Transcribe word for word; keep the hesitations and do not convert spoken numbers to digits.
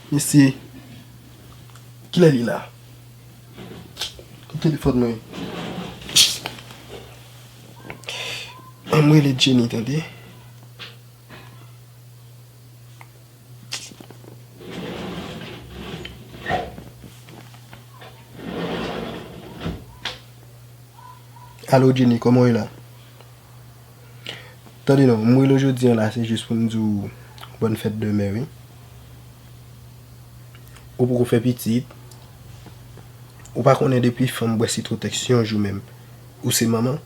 Mesye, kilè li la? Kot telefòn mwen? An m rele Jenny, tande. Alo, Jenny, kòman w ye la? Tande non, m rele w jodi an la, se jis pou m di w bòn fèt de mè, wi. Ou poko fè pitit. Ou pa konnen depi fanm bwè sitwotèks yon jou menm, ou se manman.